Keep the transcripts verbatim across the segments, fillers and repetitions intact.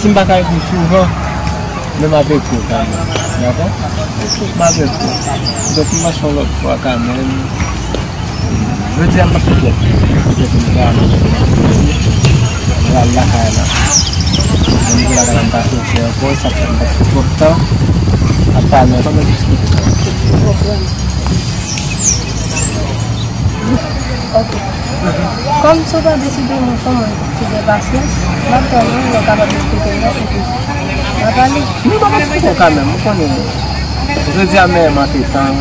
M pa ka ekri souvan, men m ap ekri w kanmenm. Dakò? M ap ekri w. Donk, m pase yon lòt fwa kanmenm. Jodi a, m pa sou tèt. Petèt m ka, m pral lakay la. Mwen lakay la, m pa soti ankò, sa fè m pase twòp tan ap pale ansanm, m eksplike. Ok. Kòm si w pa deside moun fanm mwen ki gen pasyans, m ap tann ou, lè w kapab eksplike m nan, epi n a pale. Nou pa eksplike w kanmenm, ou konnen. Jodi a, men, m antre tan.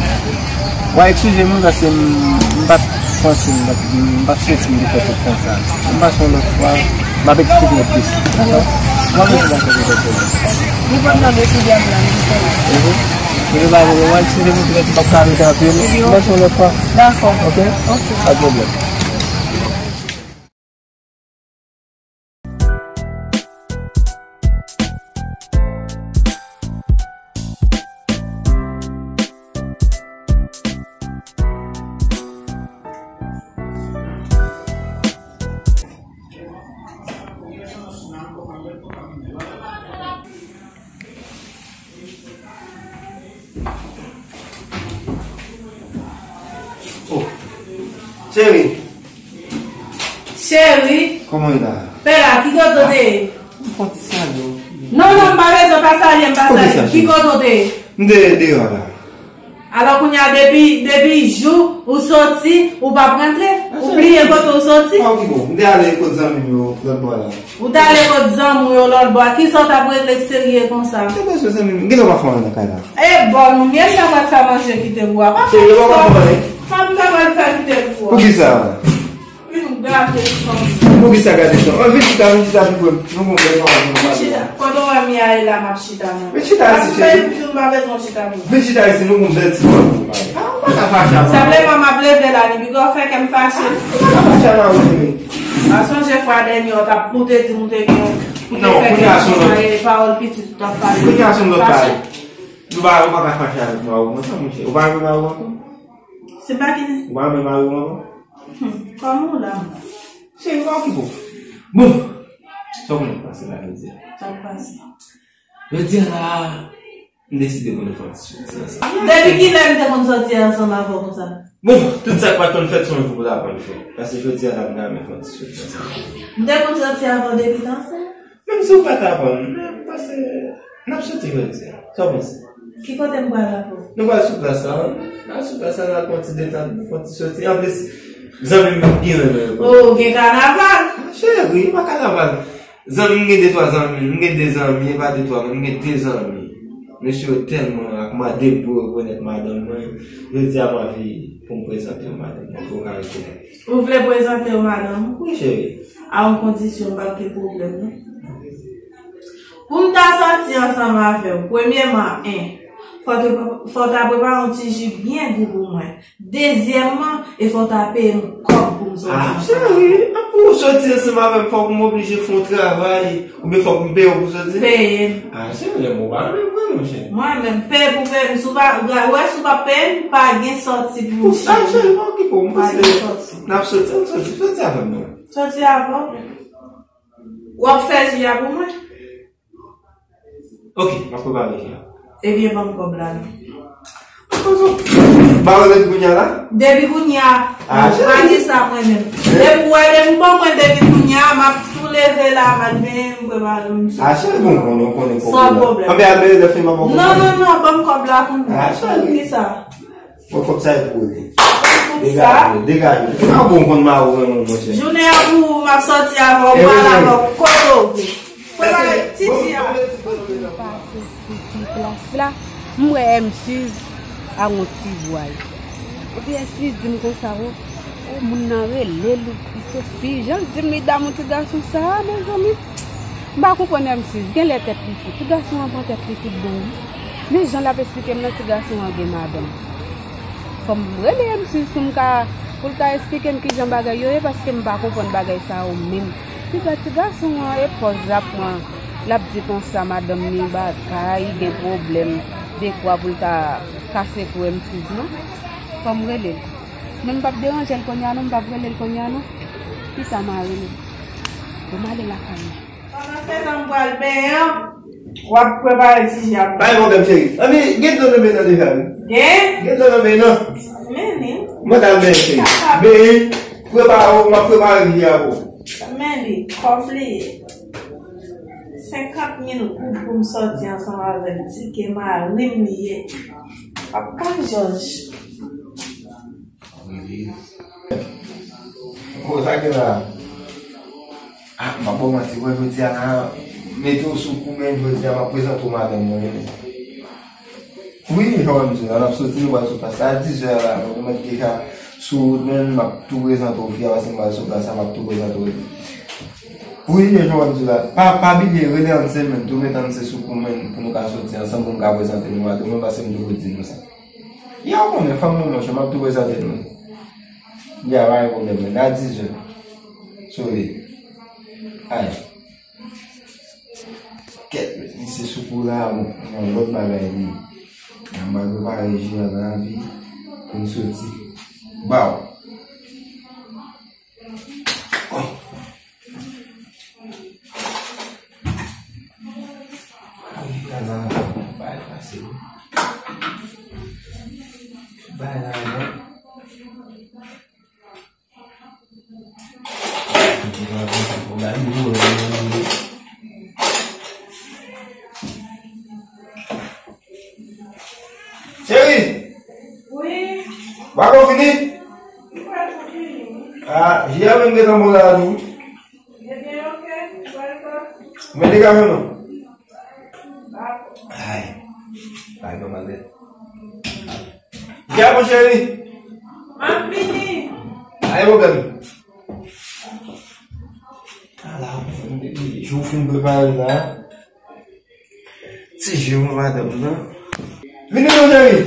W a eskize m, paske m, m pa t panse, m pa t, m pa t santi m te fè tout tan sa. M pase yon lòt fwa, m ap eksplike w plis. Dakò? Mwen menm, m pa fè pwoblèm. Li pran nan deside a, m la, m di sa. Mhm. Epi, pa pwoblèm, w a eskize m, petèt m p ap ka rete anpil. M pase yon lòt fwa. Dakò. Ok? Ok. Pa t pwoblèm. Oh, cheri. Cheri. Kòman w ye la? Pè la, ki kote w te ye? M fè yon ti salye w. Non, non, m pa bezwen, pa salye m, pa salye m. Ki kote w te ye? M te deyò la. Alò kounye a, depi, depi jou ou soti, ou p ap rantre? Ou bliye kote w soti? Pa okipe w. M te ale kot zanmi m yo lòt bò la. Ou t ale kot zanmi w yo lòt bò a. Kisa w t ap regle k serye konsa? M te bezwen zanmi m. Genlè w pa fè anyen nan kay la. E bòn ou m ye, m ta pral fè manje kite pou w a. Pa fè sa. Sa m ta pral fè kite pou w a. Poukisa? Vin gate san. Poukisa gate san? An, vin chita, vin chita pi pre. Nou gon bèl pawòl pou nou pale. Vin chita. Pandan w wè Mia e la, m ap chita, non. Vin chita isi, cheri. Vin chita isi, nou gon bèl ti pawòl pou nou pale. A, ou pa ka fache avè m. Senpleman, m ap leve la, li piga w fè kè m fache. Ou pa ka fache avè m, cheri. A, sonje fwa dènye, ou t ap, ou te di m ou te gen, ou te fè kè m fache, pawòl pitit ou t ap pale. Kounye a se yon lòt bagay. Nou pa, ou pa ka fache avèk mari w konsa, monchè. Ou pa renmen mari w ankò? Se pa ki... Ou pa renmen mari w ankò? Hmm, kòman w la? Cheri, pa okipe w. Bon, sa w konn pase la jodi a? Sa k pase? Jodi a la, m deside pou nou fè yon ti soti ansanm. Depi kilè m te konn soti ansanm avè w konsa? Bon, tout sa k pa t konn fèt, se yon jou pou l aprann fè. Paske jodi a la, m ta renmen fè yon ti soti ansanm. M te konn soti avè w depi tan sa? Menm si w pa t aprann, men m panse n ap soti jodi a. Sa w panse? Ki kote m pral avè w? Nou pral sou plas la, wi. N al sou plas la, n al pran ti detant, pran ti soti. Anplis, zanmi m byen renmen yo. Oh, gen kanaval? Cheri, e pa kanaval. Zanmi m, gen de twa zanmi, m gen de zanmi, e pa de twa non, m gen de zanmi. Mesye yo tèlman ak madanm pou yo rekonèt madanm mwen. Jodi a, m anvi pou m prezante yo madanm mwen, pou yo ka rekonèt. Ou vle prezante yo madanm ou? Wi, cheri. A yon kondisyon, m p ap gen pwoblèm, non. Pou m ta soti ansanm avè w, premyèman, en, fò w te, fò w ta prepare yon ti ji byen gou pou mwen. Dezyèmman, e fò w ta peye m kòb pou m soti ansanm avè w. Ah, cheri, pou w soti ansanm avè m, fòk m oblije fè yon travay, oubyen fòk m peye w pou soti? Peye m. Ah, cheri, lè m ou pa renmen m, monchè. Mwen menm, peye pou peye m, si w pa, w wè, si w pa peye m, pa gen sòti pou m. Ah, cheri, pa okipe w, m panse n ap soti, n ap soti, soti avè m non. Soti avè w? W ap fè ji a pou mwen? Ok, m ap prepare ji a. Ebyen, ban m kòb la non. Ba w depi kounye a la? Depi kounye a. Ah, cheri. Pa di sa mwen menm. Depi w wè depi ban mwen depi kounye a, m ap tou leve la, m al benyen, m prepare m soti. Ah, cheri, bon, konnen, konnen kòb la. San pwoblèm. Anben, al benyen lè fini, m ap ba w kòb la. Non, non, non, ban m kòb la kounye a. Ah, cheri. Ki sa? Bon, kòb sa e pou ou li. Kòb sa? Degaje w, degaje w. Ou pa bon konn mari w renmen w, monchè. Jounen an pou ou, m ap sòti avè w, m pral avè w kote w vle. Prepare ti ji a. Pase sou ti plas la, m wè M Suze ak yon ti vwal. Epi M Suze di m konsa, o, o, moun nan rele l, li soti. Jan l di m li damou ti gason sa a, mezanmi. M pa konprann M Suze, genlè tèt li fou. Ti gason an pran tèt li tout bon, wi. Men jan l ap esplike m nan, ti gason an gen madanm. Fò m rele M Suze pou m ka, pou l ka esplike m kijan bagay yo ye, paske m pa konprann bagay sa yo menm. Piga ti gason an, e pòz l ap pran, l ap di konsa madanm li bagay, gen pwoblèm, dekwa pou l ta kase kou M Suze non. Fò m rele l. Men m p ap deranje l kounye a non, m p ap rele l kounye a non. Pita m a rele l. Bon, m ale lakay mwen. Pandan se tan m pral benyen, w ap prepare ti ji a. Pa gen pwoblèm, cheri. Anvi, gen dlo nan men nan deja, wi. Gen? Gen dlo nan men nan. Men li. Mwen t al benyen, cheri. Benyen, prepare w, m ap prepare ji a pou ou. Men li, kòb li ye. Senkant mil goud pou m sòti ansanm avè l, tike mari m li ye. Papa Jòj. Wi. Bon, sa gen la. Ah, m pa ba w manti, wè, jodi a la, mete w sou kou, men jodi a, m ap prezante w madanm mwen. Wi, jan w wè m di w la, n ap soti, nou pral sou plas la a diz è la, nou mèt deja sou wout, men m ap tou prezante w fi a, paske m pral sou plas la, m ap tou prezante w li. Wi, jan w wè m di w la, pa, pa bliye, rele Anse, men tou mete Anse sou kou, men pou nou ka soti ansanm, pou m ka prezante nou madanm mwen, paske m toujou di nou sa. Ya, w konnen, fanm mwen, monchè, m ap tou prezante nou. Ya, pa gen pwoblèm, men a diz è. Sole. Ay. Kèt, mesye sou kou la, bon, yon lòt bagay li. Yon bagay pa reji an lavi, pou n soti. Baw. Ay, kaza, bay pase. Bay la, non. Cheri! Wi. Bako fini? Mwen fini. Ah, ji a menm gentan bon la tou. Ebyen, ok. Mwen degaje non. Ay. Bay non malè. Dja, mon cheri. M ap vini. Pa gen pwoblèm. Ala, jou fin prepare la. Ti jou madanm nan. Vini, mon cheri.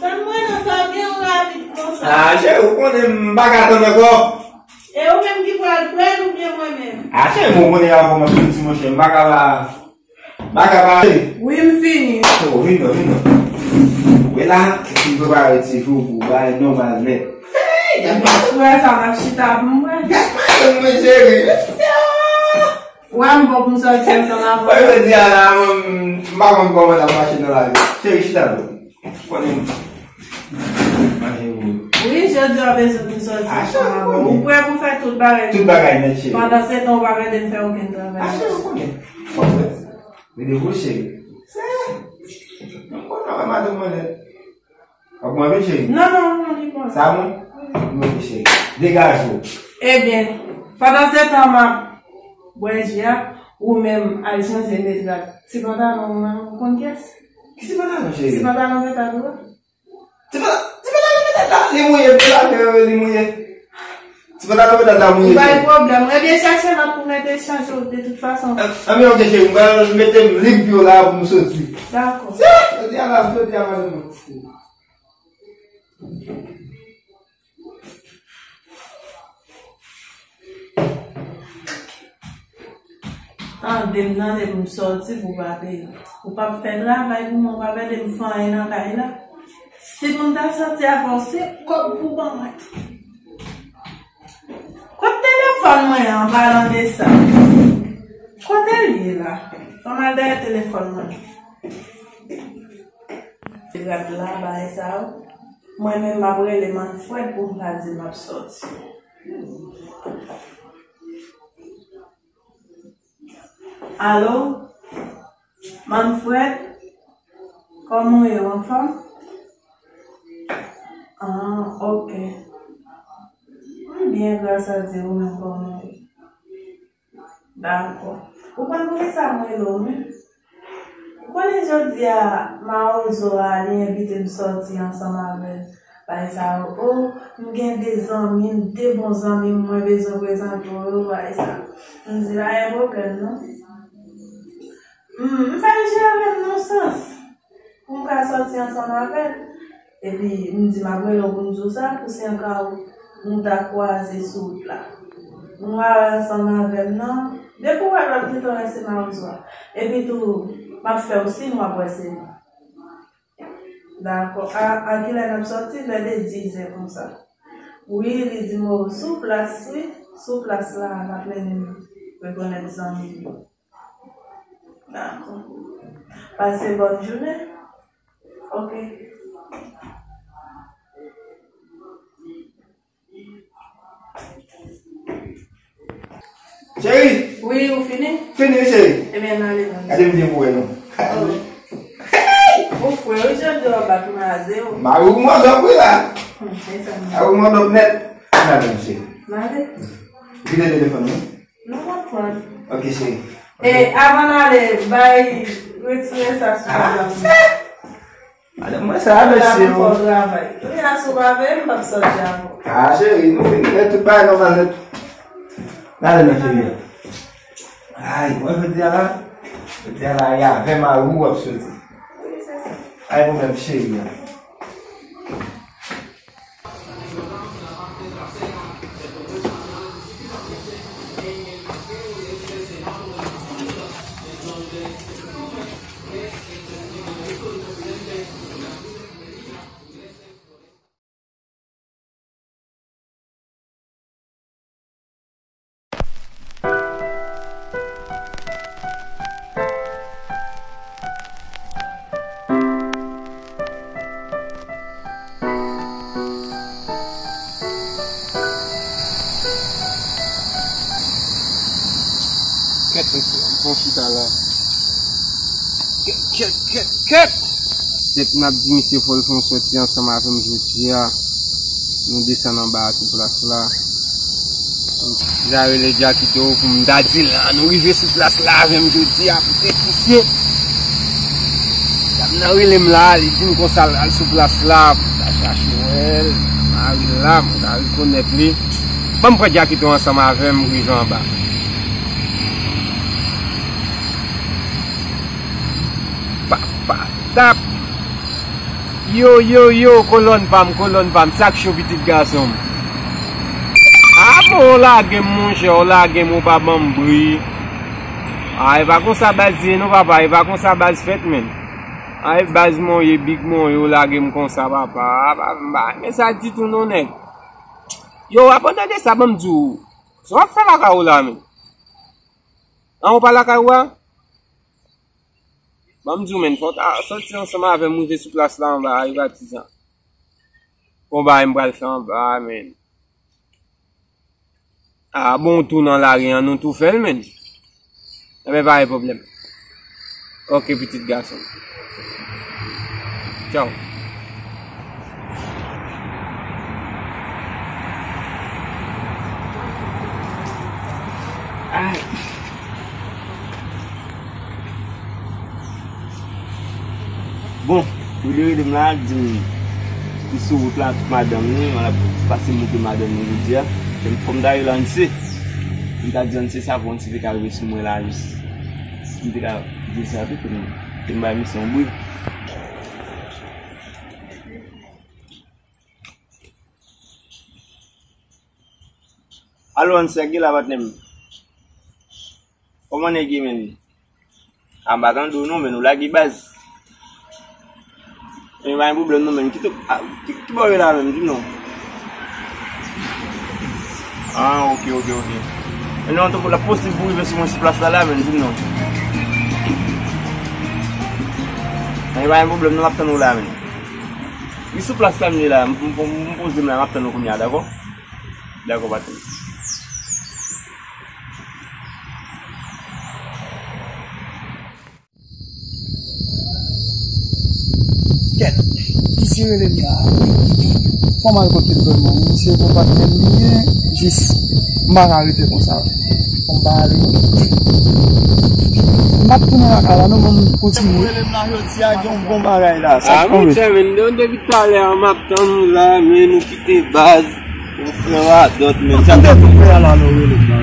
Tann mwen nan sa byen rapid konsa. Ah, cheri, ou konnen m pa ka tann ankò. E ou menm ki pral pran l oubyen mwen menm? Ah, cheri, bon, ou konnen avan m ap soti, monchè, m pa ka pa. Baka pa ale. Wi, m fini. Oh, vin non, vin non. Wè la, m prepare ti jou pou bay nòmal nèt. Hey, gad pa. Frè sa, m ap chita pou mwen. Gad pa, mwen jere. Wè m bon pou m sòti ansanm avè w. Wè, jodi a la, mwen, m pa konn kòman n ap mache nan lari. Cheri, chita non. Konnen mache ou. Wi, jodi a bezwen pou m sòti ansanm avè w. Ou prè pou fè tout bagay. Tout bagay nèt, cheri. Pandan se tan, ou pa mande m fè okenn travay. Ah, cheri, ou konnen. Fòk fè. Randevou, cheri. Se. M konn nan madanm mwen nèt. Ou ap manje, cheri? Non, non, non, li bon. Sa bon? Wi. Manje, cheri. Degaje w. Ebyen, pandan se tan m ap bwè ji a, ou menm al chanje medra. Ti pantalon w nan, ou konn kiyès? Ki ti pantalon, cheri? Ti pantalon peta dwòl. Ti pantalon, ti pantalon peta la, li mouye, m te lave yo, li mouye. Ti pantalon peta la mouye, cheri. Ou bay pwoblèm. Ebyen, chèche lòt pou mete chanje w de tout fason. An, anben, ok, cheri, m pral mete m lib yo la pou m soti. Dakò. Jodi a la, jodi a, madanm mwen. Tande m, tande m, sòti pou pa peye. Ou p ap fè travay pou mwen, ou p ap ede m fè anyen nan kay la. Si pou m ta sòti avè w, se kòb pou ban mwen. Kot telefòn mwen an, palan de sa? Kote l ye la? Fò m al dèyè telefòn mwen. Rad la, bagay sa yo. Mwen menm, m ap rele Manfred pou m ka di l m ap sòti. Alo? Manfred? Kòman w ye, w anfòm? Ah, ok. M byen, gras a Dye, ou menm kòman w ye? Dakò. Ou konn poukisa m rele w, wi? Ou konnen jodi a, mawozo a, li envite m sòti ansanm avè l. Bagay sa yo, o, m gen de zanmi m, de bon zanmi m, mwen bezwen prezante w yo, bagay sa. M di, pa gen pwoblèm, non. M, m fè l jere m nan sans. Pou m ka sòti ansanm avè l. Epi, m di, m ap rele w pou m di w sa, pou si anka w, nou ta kwaze sou wout la. Nou ale ansanm avè m nan. Depi w wè l, w ap gentan wè se mawozo a. Epi tou, m ap fè w siy, w ap wè se mwen. Dakò. A, a kilè n ap sòti? Lè de diz è konsa. Wi, li di m, o, sou plas, wi. Sou plas la, l ap mennen m rekonèt zanmi l yo. Dakò. Pase bòn jounen. Ok. Cheri! Wi, ou fini? Fini, wi, cheri. Ebyen, n ale non. Gade m byen pou wè non. Oh. Ou fre, wi, jodi a w bat maze, wi. Mari w mòdòp, wi, la. Hmm, se sa, non. Mari w mòdòp nèt. N ale, cheri. N ale? Vide telefòn, wi. Nou konprann. Ok, cheri. E, avan n ale, bay, retire sa sou madanm. Ah, madanm mwen sa, mesye, fò travay. Kounye a, si w pa veye, m p ap sòti avè w. Ah, cheri, nou fini nèt, tout bagay nòmal nèt. N ale nan cheri a. Ay, mwen jodi a la, jodi a la, e avè mari w w ap soti. Wi, se sa. Ay, mwen menm, cheri a. Kèt, mesye, m pran chita la. Kèt, kèt, kèt, kèt! Kèt, m ap di misye fò l fè yon sòti ansanm avè m jodi a. Nou desann anba a sou plas la. M deja rele Jakito pou m ta di l, ann nou rive sou plas la avè m jodi a pou te misye. Dam nan rele m la, li di m konsa l al sou plas la pou ta chache wè l. Mari l la, mwen ta rekonèt li. Ban m pran Jakito ansanm avè m rive anba. Pa, pa, tap. Yo, yo, yo, kolòn pa m, kolòn pa m, sa k cho pitit gason m. Ah bon, w lage m, monchè, w lage m, ou pa ban m bri. Ah, e pa konsa baz ye non, papa, e pa konsa baz fèt, menn. Ah, e baz mwen ye, big mwen ye, w lage m konsa, papa. Ah, pa, pa, men sa ditou non, nèg. Yo, avan de sa, ban m di w, sa w ap fè lakay ou la, menn? An, ou pa lakay ou a? Ban m di w, menn, fò w ta sòti ansanm avè m, rive sou plas la anba a, rive a ti jan. Gon bagay m pral fè anba a, menn. A, bon, w tou nan lari an, nou tou fè l, menn. Enben, pa gen pwoblèm. Ok, pitit gason. Tchaw. Ay. Bon, Willy rele m la, di m li sou wout la avèk madanm li, l ap pase montre madanm li jodi a. Fò m ta rele Anse. M ta di Anse sa pou Anse te ka rive sou mwen la jis. M te ka di sa tou pou m, pou m bay misye yon bri. Alo, Anse, sa k gen la, patnè m? Kòman nèg ye, menn? A, m pa tande w non, menn, ou lage baz. Men pa gen pwoblèm non, menn. Ki tou, a, ki, ki bò w ye la menm, di m non. Ah, ok, ok, ok. Men non, tankou l ap posib pou rive sou mwen sou plas la, la, menn, di m non. Men pa gen pwoblèm non, m ap tann ou la, menn. Wi, sou plas la m ye la, m, m, m poze m la, m ap tann ou kounye a, dakò? Dakò, patnè. Kèt, misye rele m la. Fò m al kote l vrèman. Misye gon patnè m li ye, jis m pa ka rete konsa. Fò m pa ale. M ap tounen lakay la, non, ban m kontinye. Rele m la jodi a, gen yon bon bagay la. Sa k pwomèt. Ah, monchè, men, de-, depi talè a, m ap tann ou la, men nou kite baz. Yon frè radòt, men sa.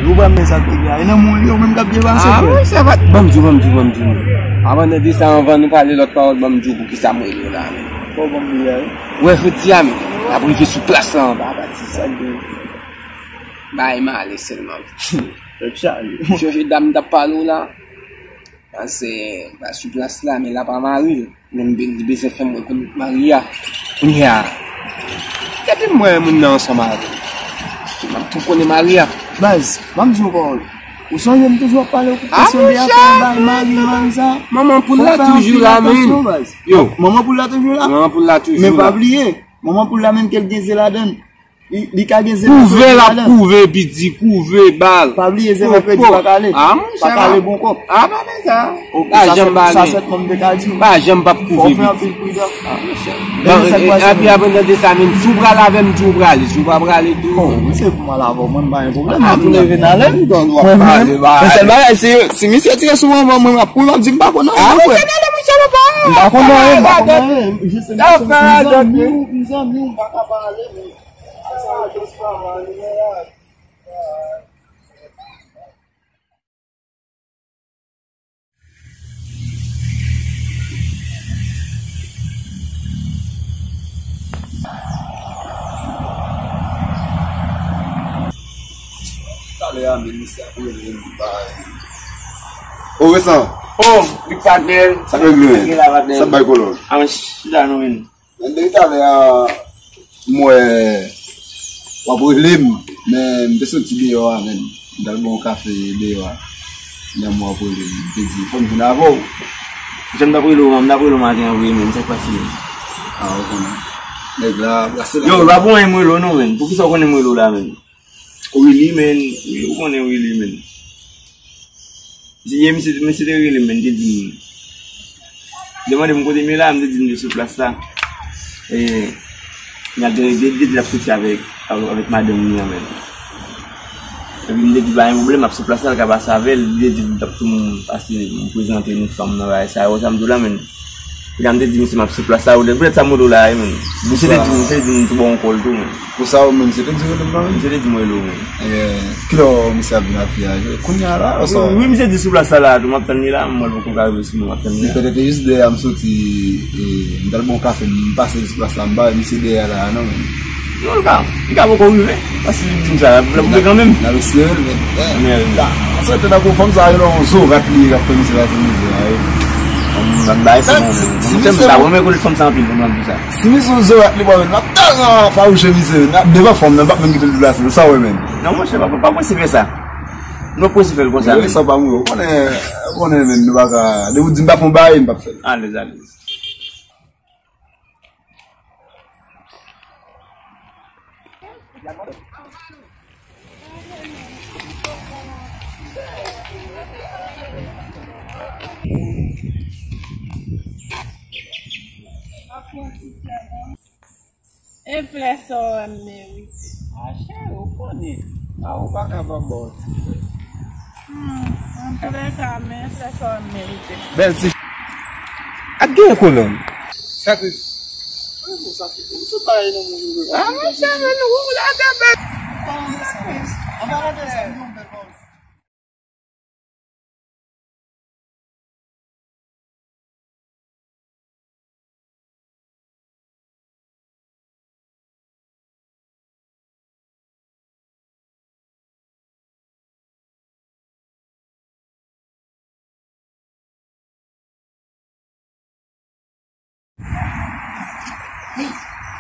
Ou pa men sa k rive a. E nan mwen li, ou menm k ap depase, frè. Ah, wi, se pa. Ban m di w, ban m di w, ban m di w. Avan de sa, anvan nou pale lòt pawòl, ban m di w poukisa m rele w la, men. Fò w ban m li a, wi. Wè, jodi a, men, n ap rive sou plas la anba. Sa k gen? Bay m ale sèlman. Tèt chaje. Chèche dam m t ap pale w la. Paske, pa sou plas la, men l ap mari l. Men m be-, li bezwen fè m wè kote mari a. Kounye a, depi m wè moun nan ansanm avè l, m ap tou konnen mari a. Baz, ban m di yon pawòl. Ou sonje m toujou ap pale okipasyon de afè bal marijuana sa? Manman poul la toujou la, men. Yo. Manman poul la toujou la? Manman poul la toujou la. Men pa bliye, manman poul la menm ke l gen ze ladan l. Li, li ka gen ze ladan l. Kouve l ap kouve, piti, kouve bal. Pa bliye, ze mèkredi pa kale. Ah, monchè. Pa kale bon kòb. Ah, pa fè sa. Ok, pa sa janm sèt, pa sa gen. Sèt mòn te ka di. Pa janm p ap kouve, piti. Fò w fè anpil pridan. Ah, monchè. Epi apre nan de sa menm, si w pral avè m, di w prale. Si w pa prale tou. Bon, misye pou m al avè w, mwen m pa gen pwoblèm. Ah, m leve n ale. Mwen menm, men sèl bagay, si, si misye tire sou mwen, mwen, mwen m ap kouri, m ap di m pa konn anyen, frè. M pa konn anyen, m pa konn anyen. M zanmi w, m zanmi w, m pa ka pa ale, men. Talè a menm, misye ap rele m, li pa. O, Resan. O, Big Patnè. Sa k regle, men? Sa k bay kolòn? A, men, chita non, men. Men depi talè a, m wè w ap rele m, men m te soti deyò a, men. M t al bwè yon kafe deyò a. Lè m wè w ap rele m, m te di, fò m vin avè w. Jan m t ap rele w an, m t ap rele w maten an vre, men. Sa k pase, men? Ah, ou konnen. Nèg la, brase la. Yo, pa pou anyen m rele w non, men. Poukisa w konnen m rele w la, men? Willy, men. Wi, ou konnen Willy, men. Misye, misye, misye te rele m, men, te di m. Li te mande m kote m ye la, m te di l m te sou plas la. E, li te, li te, li te di l ap soti avèk, avèk madanm li an, men. Epi m te di pa gen pwoblèm, m ap sou plas la, l ka pase avè l. Li te di l t ap tou m pase, m prezante nou fanm nan, bagay sa yo, sa m di w la, men. Epi m te di misye m ap sou plas la, poutèt sa m rele w la, men. Misye te di, misye te di m tou ba w yon kòl tou, men. Pou sa ou menm, misye te di w rele m nan, men? Misye te di m rele w, men. Eh, kilè misye ap vin ak fi a? Kounye a la, ou sa? Wi, wi, misye di sou plas la, la, tou, m ap tann li la, m wè l poko ka rive sou mwen, m ap tann li la. Li petèt te jis dèyè a, m soti, e, m t al bwè yon kafe, m pase sou plas la, m pa wè misye dèyè a la, non, men. Non, li ka, li ka poko rive, paske li di m sa, l ap, l ap rive kanmenm. N ap espere l, men, eh, men, la, an sòt nan gwo fanm sa, yo, non, yon zo rat li ye, k ap fè misye pase mizè a, wi. Yon moun ap bay se bon, men. Monchè, m ta renmen konnen fanm sa anpil, pou m ap di sa. Si misye yon zo rat li, bon, men, n ap talman fawouche misye, men, devan fanm nan, l p ap menm kite l deplase, sa w wè, men. Non, monchè, pa, pa prese fè sa. Nou prese fè l konsa, men. Sa pa mouri, ou konnen, ou konnen, men, nou pa ka, depi w di m pa fè yon bagay, m p ap fè l. Alèz, alèz. E flè sa w wè m merite. A cheri, ou konnen. A ou pa ka pa ba w ti flè. Hmm, antoulèka, men flè sa w wè m merite. Bèl ti. Ak gen kolòn. Sa te. Sa te. Ou tout bagay nan moun yo. A, monchè, men nou, ou la ka bèl. An parantes, yon bèl pawòl. Hey,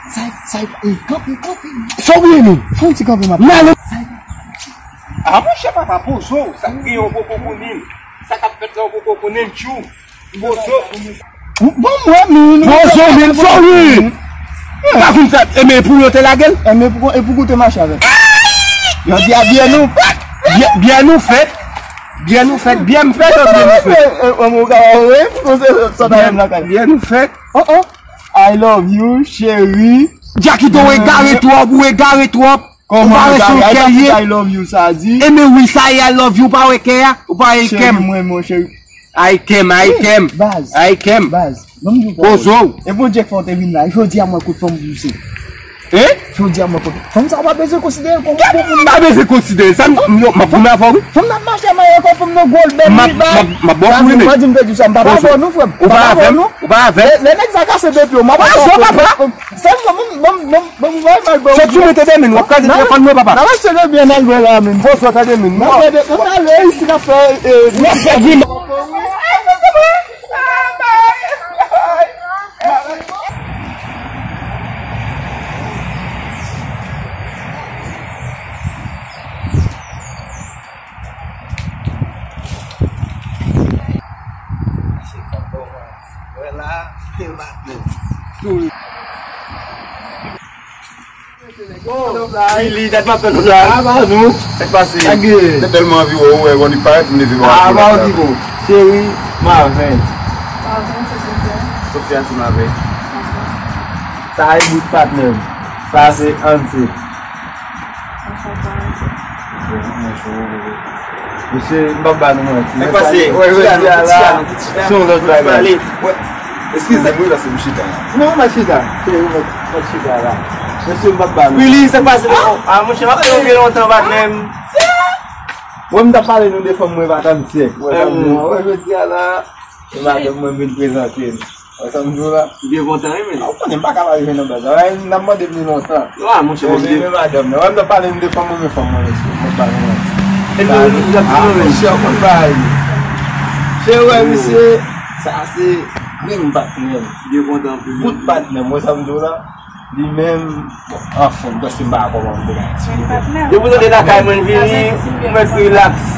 sa, sa, hey, kanpe, kanpe. Sa w ye menm? Fè yon ti kanpe, m ap. N ale. A, monchè, papa, poze w. Sa k gen yon poko konnen l. Sa k ap fèt la, yon poko konnen l, tchou. Poze w. Bon, mwen, men. Poze w, men, sa w ye? Pa konn sa, e men pou yo te lage l? E men pou, e pou koute mache avè l. Yo di a byen nou. Byen, byen nou fèt. Byen nou fèt, byen m fèt, byen nou fèt. E, e, e, mwen, ou ka wè, wi, pou se sa ta menm nan kay. Byen nou fèt. Oh, oh. I love you, cheri. Jackito, ou egare twòp, ou egare twòp. Ou pa wè se yon kè l ye? I love you, sa di. E men wi, sa ye, I love you, ou pa wè kè a? Ou pa wè kè m? Cheri, mwen, mon cheri. I came, I came, baz. I came. Baz, ban m di w pawòl. Poze w. E pou Jack fè w te vin la, jodi a mwen kout fanm pouse. Hein? Jodi a mwen kout fanm sa, w pa bezwen konsidere l kòm yon bon moun. M pa bezwen konsidere sa, m, m, m ap goumen avè w, wi. Fanm nan ap mache a mare kò fanm nan gwo l bèl, m ap, m ap, m ap ba w kouri, men. Pa di m te di sa, m pa avè w non, frè m. Ou pa avè m? Ou pa avè m? Lè, lè nèg sa kase de pye w, m ap ba w kouri. Sèlman, m, m, m, m, m, m, soti mete de men, w ap kraze telefòn mwen, papa. N ap achte de byen nan lwen la, men. Poze w, tande, men. N ap fè de, n ap fè de, isi n ap fè, eh, n ap fè goumen. Li, li, dat m ap tann ou la. Ah, ba nou. Sa k pase? Sa k gen? Mwen tèlman anvi wè w, wè, wè, li parèt, m leve, mwen. Ah, ba w ki bon. Cheri, Marvin. Marvin, se Sofiane. Sofiane, se Marvin. Sa e bout patnè m. Sa se Anse. Mesye, m p ap ba nou manti. Sa k pase? Wè, jodi a la, se yon lòt bagay. Eskize m, wi, paske m chita. Non, m pa chita. Se ou mèt, mèt chita la. Mesye, m p ap ba nou. Willy, sa k pase? Ah, monchè, m ap tann ou gen lontan, patnè m. Mwen, m t ap pale nou de fanm mwen pa tann syèk. Wè, sa m di w, wè, jodi a la, se madanm mwen m vin prezante l. Wè sa m di w la? Ou byen kontan, wi, men. Ah, ou konnen m pa ka pa rive nan baz la. Wè, n ap mande m li lontan. Wa, monchè, mwen byen. Men madanm nan. Wè, m t ap pale nou de fanm mwen, men fanm mwen, mesye. Mwen pa nan manti. E nou, nou, nou, ah, monchè, ou konn bagay yo. Se wè, misye, sa se grenn patnè m. Byen kontan anpil. Bout patnè m, wè sa m di w la? Li menm, bon, anfen, m panse m pa kòman m te ka eksplike. Depi w tande lakay mwen vini, ou mèt rilaks.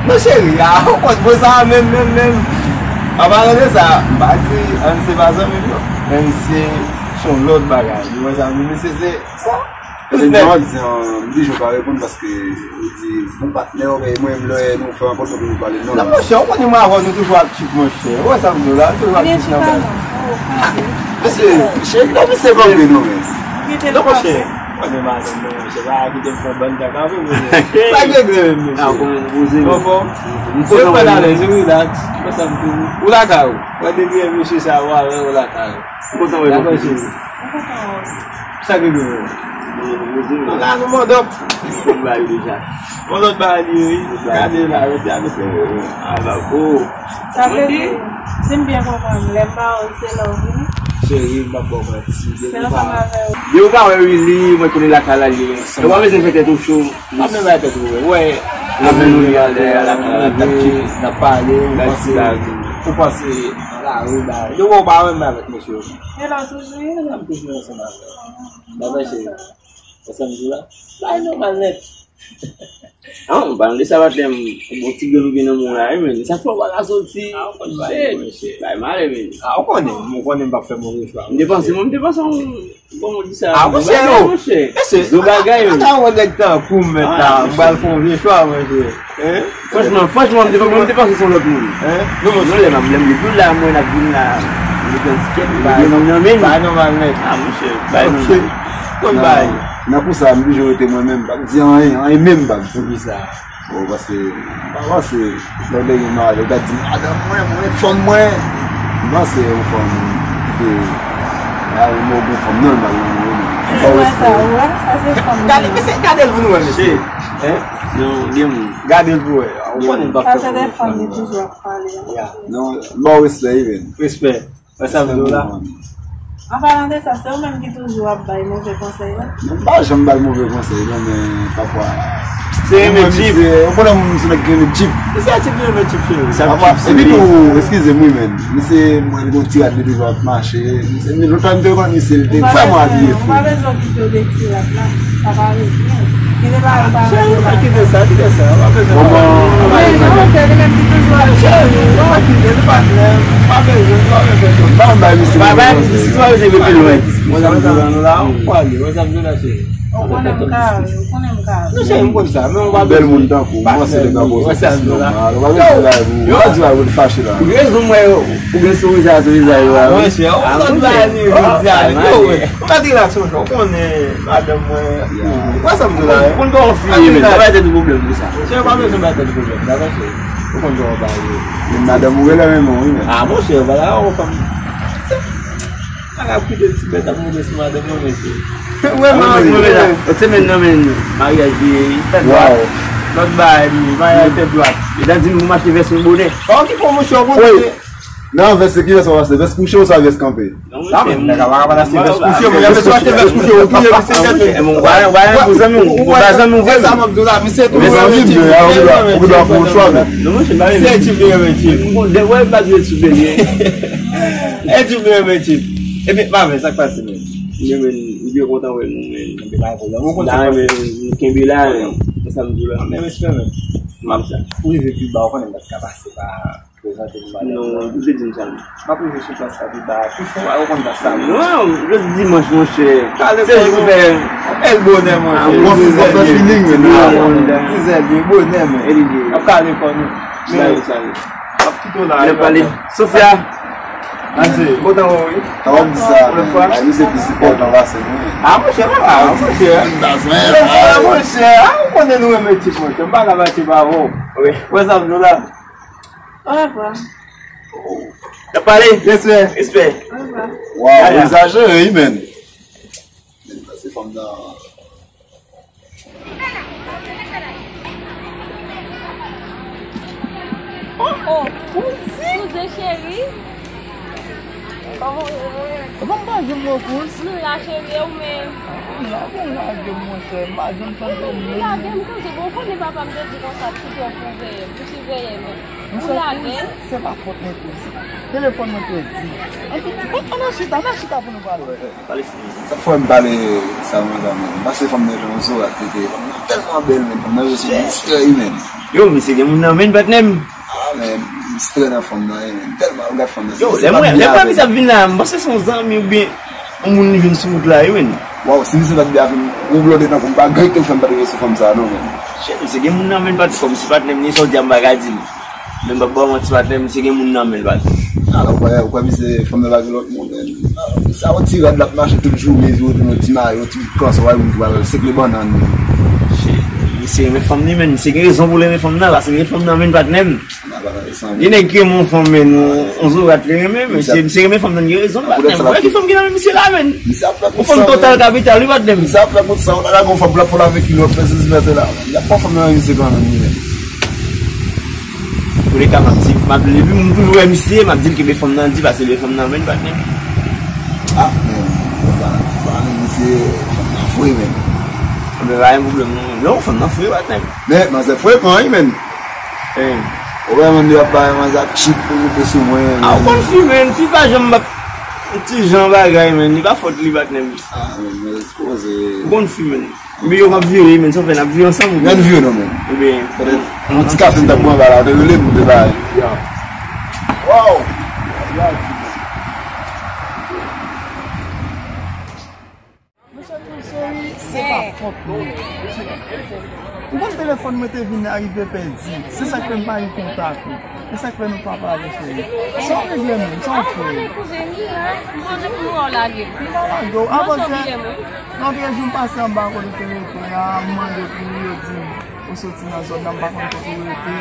Non, cheri, a, ou konn bon sa menm, menm, menm. An palan de sa, m pa di Anse pa zanmi m, non. Men misye, se yon lòt bagay. Ou wè sa, misye se, sa. Mwen di, m di, m di, yo pa reponn paske ou di, bon patnè, ou, men mwen, m lè nou fè rankontre pou nou pale, non. Non, monchè, ou konnen mwen avè w, nou toujou aktif, monchè. Ou wè sa m di w la, nou toujou aktif nan baz. Mesye, cheri, non, misye kanpe, non, men. Non, monchè. Konnen madanm, non, monchè, pa kite m fè bann kaka, monchè. Pa gen grenn, mesye. Ah, ou konnen nou poze, non. M kontan wè nou. Ou alèz, ou rilaks. Ou lakay ou. Mwen depi yon mesye sa, ou avè w lakay ou. M kontan wè nou. Dakò, cheri. Sa ki gen? Nou la, nou mondòp. Yon lòt bagay li ye, wi. Gade la, yo te avèk yo. Ala bo. Sa vle di, si m byen konprann, lè m pa wè w, se love, wi. Cheri, m p ap ba w manti. Se ansanm avè w. Depi w pa wè Willy, mwen konnen lakay la, li ansanm. Yo pa bezwen fè tèt ou cho. Pa menm bay tèt ou, wè. Wè. Avè nou, li alè, a lakay la, n ap pale, ou panse, ou panse, ala, wi, ba. Yo, ou pa menm avèk mesye yo. E la toujou ye? Nan m toujou ansanm avè w. Ba, mèsi. Wè sa m di w la? Bagay nòmal nèt. Ah, m pa nan de sa patnè m. Bon ti grenn ou gen nan men w la, wi, men. Sa fè w pa ka soti. Ah, ou konn bagay, monchè. Bagay malè, men. Ah, ou konnen, ou konnen m p ap fè move chwa, monchè. M te panse, mwen, m te panse, kòman w di sa? Ah, monchè, bagay, oh. Monchè. Mesye, zo bagay, men. Ata yon nèg tankou m, mèt la, m pral fè yon vye chwa, monchè. Hein? Franchman, franchman, m te, mwen te panse se yon lòt moun. Hein? Non, monchè. Non, lè m ap, lè m gen dola, mwen ap vin la. M te pran tikèt, m pa nan men. Bagay nòmal nèt. Ah, monchè, bagay nòmal. Konn bagay. Nan kou sa, m toujou rete mwen menm, m p ap di anyen, anyen menm m p ap di. Poukisa? Bon, paske, m pa panse, lè w te gen madanm, ou ta di, madanm mwen, mwen, fanm mwen. M panse yon fanm ki te, a, yon bon fanm nòmal nan men w. Ou wè sa, ou wè, sa se fanm. Gade, mesye, gade l pou nou wè, mesye. Hein? Non, gen moun. Gade l pou wè. Ou konnen m p ap fè move chwa. Sa se de fanm li toujou ap pale. Ya. Non, m ba w respè, wi, men. Respè. Wè sa m di w la. An palan de sa, se ou menm ki toujou ap bay move konsèy la? Non, m pa janm bay move konsèy, non, men pafwa. Se renmen chip. Ou konnen moun se nèg ki renmen chip. Se chip li renmen chip, cheri. Sa chip, epi tou, eskize m, wi, men. Misye, mwen, li gon ti rad li toujou ap mache. Misye, men lontan m te konn misye, li te vrèman abiye fre. Ou pa bezwen kite w de ti rad la. Sa pa revyen. Kite bagay pa revyen. Cheri, pa kite sa, kite sa. Pa bezwen. Kòman? Pa bezwen, se li menm ki toujou ap cheri. Pa kite, li pa, pa bezwen, pa bezwen. Ba, ba, misye, ba, ba, misye, pa bezwen, mete lwen. Mwen, sa m di la, nou la, ou pale, mwen, sa m di la, cheri. Ou konnen m ka ri, ou konnen m ka ri. Non, cheri, m konn sa, men ou pa bezwen. Bèl moun tankou, mwen se de granmoun, se nòmal. Ou pa bezwen bay pou, ou pa di bagay pou fache la. Ou gen rezon, mwen, ou gen souri sa, souri sa, yo, a, wi. Mwen, cheri, ou konn bagay li, jodi a, yo, wi. Ou mèt rilaks, monchè, ou konnen madanm mwen. Wè sa m di la, wi. Konn kòman fi ye, men. Pa bay tèt ou pwoblèm pou sa. Cheri, pa bezwen bay tèt ou pwoblèm, dakò, cheri? Ou konn kòman bagay ye. Men madanm ou genlè renmen w, wi, men. Ah, monchè, bagay ou fanm. Ala kite ti bèt ap monte sou madanm mwen, mesye. Wè, mwen, mwen, mwen, mwen, lòt semèn nan, men, maryaj li, tèt dwat. Lòt bagay li, maryaj tèt dwat. Li ta di m pou m achte vès yon bonè. Sa w ki fè, monchè, w konn. Wi. Nan vès, se ki vès w ap achte? Vès kouche ou sa vès kanpe? Non, monchè, nèg la pa ka achte vès kouche, mwen, vès kouche, ou touye misye tèt. Ou pa, ou pa, ou pa zanmi w, ou pa zanmi w vrèman. Ou gen dwa fè yon chwa, men. Non, monchè, pa renmen. Se tip li renmen tip. Wè, pa di tip li. E di mwen, men, tip. Epi, pa vre, sa k pase, men? Mwen, men, m byen kontan wè nou, men. Mwen, men, mwen kontan wè nou, men. Mwen, men, nou kenbe la, men. Se sa m di w la. Men, respè, men. Mwen, sa. Ou rive pi ba, ou konnen m pa t ka pase pa. Non, ou te di m sa. M ap rive sou plas la pi ta. Pi fò, ou konn plas la. Non, jodi dimanch, monchè. Se jou fè bèl bonè, monchè. Bon, bon, fè feeling, men. Ti zèl, bonè, men. Ap kale kò nou. Ap kite w la. Sofia. Mase, kontan wè w, wi. Sa w ap di sa? Premye fwa? Ay, misye plis enpòtan pase nou. Ah, monchè, pa, ah, monchè. Monchè, ah, ou konnen nou renmen tip, monchè. M pa ka pati pa avè w. Wi. Wè sa m di w la? Orevwa. N ap pale. Respè. Respè. Orevwa. Waw, ou egzajere, wi, men. Men sa se fanm nan. Oh, oh, kouzen. Kouzen cheri. Kòman w ye? Kòman m pa jwenn w, kouz? Nou la, cheri, e ou menm? Ah, m la, bon, lage m, monchè. M pa janm tande w menm. Lage m koze, bon, ou konnen papa m te di konsa, kite w pou veye m, pou siveye m. Ou lage. Se pa fòt mwen, kouz. Telefòn mwen te di. Ann, ann, ann chita, ann chita pou nou pale. Pale sou mizik. Sa fè m pale sa, mwen, la, men. Pase fanm nan jan zorat li te ye. Fanm nan tèlman bèl, men. Fanm nan yo se mistrè, men. Yo, misye gen moun nan men, patnè m. Ah, men, mistrè nan fanm nan, men. Tèlman, ou gad fanm nan. Yo, lè mwen, lè mwen misye ap vin la, m panse se yon zanmi oubyen yon moun li jwenn sou wout la, wi, men. Waw, si misye pa t byen avè m, yon blòdè tankou m pa gen ke fè m pa t rive sou fanm sa, non, men. Shit, misye gen moun nan men, patnè, kòm si patnè m, ni sa w di a m pa ka di l. Men m p ap ba w manti, patnè, misye gen moun nan men l, patnè. Ala, ou kwè, ou kwè misye fanm nan pa gen lòt moun, men. Sa yon ti rad l ap mache tout jounen, sou wout, yon ti mayo, yon ti bout kòs, w a wouj, w a sekle bannann. Shit, misye renmen fanm li, men. Misye gen rezon pou l renmen fanm nan, paske l gen fanm nan men, patnè m. Gen nèg ki renmen yon fanm, men, yon, yon zorat li renmen, men misye, misye renmen fanm nan, gen rezon, patnè m. Wè ki fanm ki nan men misye la, men. Yon fanm total kapital, wi, patnè m. Misye ap fè kout san, ou ta lage yon fanm pou l ap fè l avèk kilòt, fè sezi mèt la. L ap pran fanm nan men misye kanmenm, wi, men. Touleka, m ap di, m ap, depi m toujou wè misye, m ap di l kenbe fanm nan di, paske l gen fanm nan men, patnè m. Ah, men, sa, sa, men, misye, fanm nan fre, men. Ebyen, pa gen pwoblèm, non. Non, fanm nan fre, patnè m. Men, manzè frekan, wi, men. Ou wè, men, li ap bay manzè ak chip pou moute sou mwen, men. Ah, ou konn fi, men, fi pa janm ap, ti jan bagay, men, li pa fòt li, patnè m. Ah, men, men, koze. Ou konn fi, men. Men yo p ap vire, men sa w fè, n ap vire ansanm, oubyen? N ap vire, non, men. Oubyen? Petèt, yon ti kafe m t ap pran anba la, ou te rele m, m te bay. Ya. Waw! Mesye, tou seri, se pa fòt mwen. Ou konn telefòn mwen te vin arive pèdi. Se sa k fè m pa gen kontak ou. Se sa k fè nou pa pale, cheri. Sa w regle menm, sa w fè? Ah, kouzen, m la. M panse pou mwen w lage m. M pa lage w. Avanse, lòt jou m pase anba kote w te rete a, m mande pou ou, yo di m ou soti nan zòn nan, m pa konn kote w rete.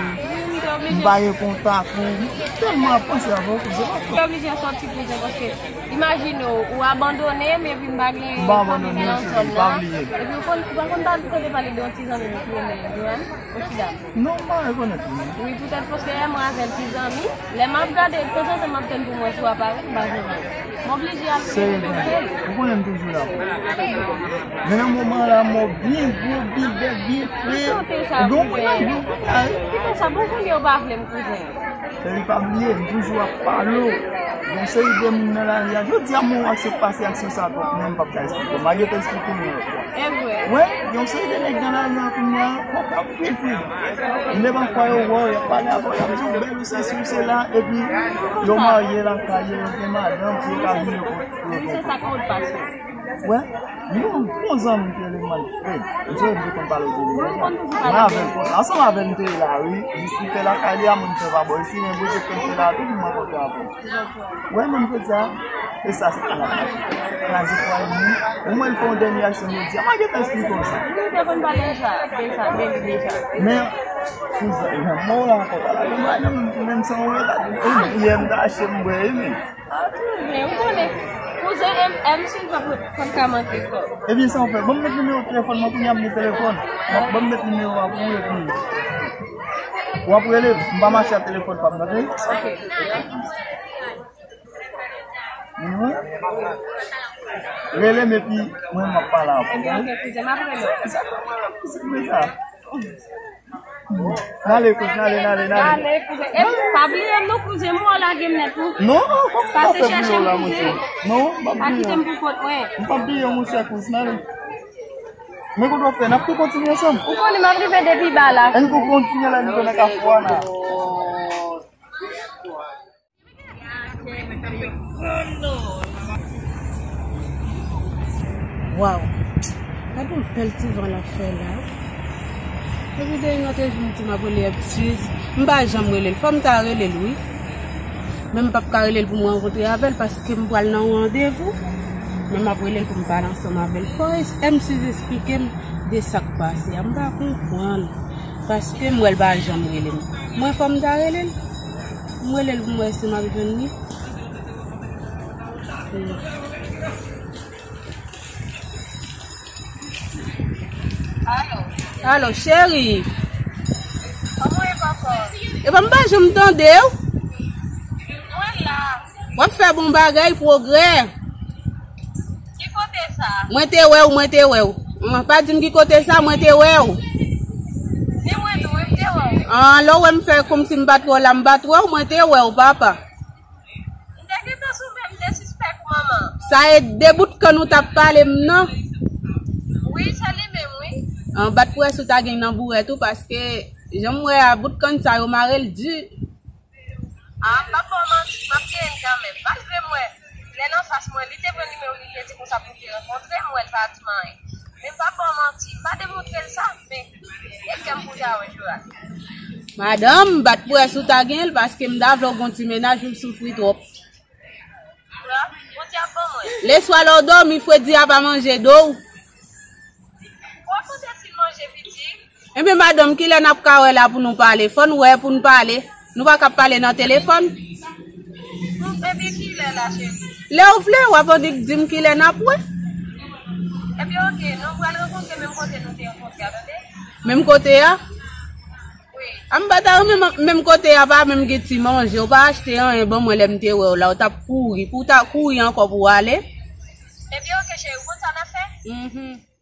M pa gen kontak ou. M tèlman ap panse avè w, kouzen. M te oblije sòti, kouzen, paske imajine w, ou abandone m, epi m pa gen fanmi nan zòn nan. Epi ou konn, ou pa konn pa kote pale de yon ti zanmi m ki rele Joanne. Yon ti dam. Non, m pa rekonèt li, non. Wi, poutèt paske mwen avè l ti zanmi. Lè m ap gade, tanzantan m ap tann pou mwen sou aparèy, m pa jwenn li. M oblije al. Serye, ou konnen m toujou la pou ou. Men nan moman la, mò byen gwo, byen bèl, byen fre. Ou gen yon moun nan vi w kounye a, wi. Ki konsa, bon, kounye a ou pa vle m, kouzen. Epi pa bliye, m toujou ap pale w. Gen yon seri de moun nan lari a. Jodi a, mwen wè se pase aksyon sa twòp, men m p ap ka eksplike w. M a gentan eksplike w yon lòt fwa. E vre. Wi, gen yon seri de nèg nan lari a kounye a, fò w fè anpil pri. Men pafwa yo wè w, y ap pale avè w, y ap di w bèl, ou sesi, ou sela, epi yo marye lakay yo, yo gen madanm, pou yo ka vin yo pou yo. Se sa k ap pase. Wè, yon bon zanmi m te rele Manfred. M sonje m te konn pale w de li. Mwen avè l konsa. Ansanm avè l m te ye la, wi. Jis li fè lakay li a, moun fè pa bò isi, men Bondye fè m te la tou pou m rankontre avè l. Wè, Manfred sa, e sa se pa la. Kraze fwaye moun. Omwen l fè yon dènye aksyon jodi a. M a gentan eksplike w sa. Wi, nou te konn pale deja de sa, de li deja. Men, kouzen, mwen la ankò pa la. Mwen menm, menm san wè la. Ou byen m tache m bwè, wi. Ah, tou byen, ou konnen. Kouzen M M si l pa p-, pa t ka manke kò. Ebyen, sa w fè? Ban m met nimewo telefòn mwen, kounye a m gen telefòn. Ban m met nimewo a pou ou, epi w ap rele m. M pa mache ak telefòn pa m, tande? Ok. Mhm. Rele m, epi mwen, m ap pale avè w, tande? Ok, ok, kouzen, m ap rele w. Sa, sa, sa, sa. N ale, kouzen, n ale, n ale, n ale. Ale, kouzen. E, pa bliye m non, kouzen, m wè w lage m nèt, wi. Non, non, fòk m pa fè bliye w la, monchè. Non, m pa bliye w. Pa kite m pou kont mwen. M pa bliye w, monchè, kouzen, n ale. Men kote w ap fè, n ap tou kontinye ansanm. Ou konnen m ap rive depi ba la. Ann tou kontinye la, nou nan Kafou a la. Waw. Gade yon bèl ti van l ap fè la. Epi de yon te vin di m ap rele M six. M pa janm rele l. Fò m ta rele l, wi. Men m p ap ka rele l pou m rankontre avè l paske m pral nan yon randevou. Men m ap rele l pou m pale ansanm avè l. Fò M six esplike m de sa k pase a. M pa konprann. Paske m wè l pa janm rele m. Mwen fò m ta rele l. M rele l pou m wè si m ap jwenn li. Alo. Alo, cheri. Kòman w ye, papa? Epa, m pa janm tande w. Mwen la. W ap fè bon bagay, pwogrè. Ki kote sa? Mwen te wè w, mwen te wè w. An, pa di m ki kote sa, mwen te wè w. Ni mwen tou, mwen te wè w. An, lè w wè m fè kòmsi m pa t wè w la, m pa t wè w, mwen te wè w, papa. M te gentan sou men, m te sispèk ou, manman. Sa e de bout kann ou t ap pale m nan? Wi, se li menm, wi. An, bat pwès ou ta gen nan bourèt ou, paske jan m wè a, bout kann sa yo mare l di. A, m p ap ba w manti, m ap peye l kanmenm. Malgre m wè, lè nan fas mwen, li te pran nimewo, li te di konsa pou n te rankontre, m wè l pa di m anyen. Men m p ap ba w manti, m pa demontre l sa, men e kè m pou ta wè jou a. Madanm, bat pwès ou ta gen l, paske m ta vle w gon ti mennaj, ou soufri twòp. Bondye ap ban mwen. Leswa lè w dòmi, fredi a pa manje do w. Ou ap pote ti manje piti. Ebyen, madanm, kilè n ap ka wè la pou nou pale? Fò n wè pou n pale. Nou pa ka pale nan telefòn. Epi kilè la, cheri? Lè w vle, w ap annik di m kilè n ap wè. Epi oke, nou pral rankontre menm kote nou te rankontre a, tande? Menm kote a? Wi. A, m pa ta renmen menm kote a, pa menm gen ti manje, ou pa achte anyen ban mwen lè m te wè w la, ou t ap kouri, pou w ta kouri ankò pou w ale. Epi oke, cheri, ou konn sa n ap fè? Mhm.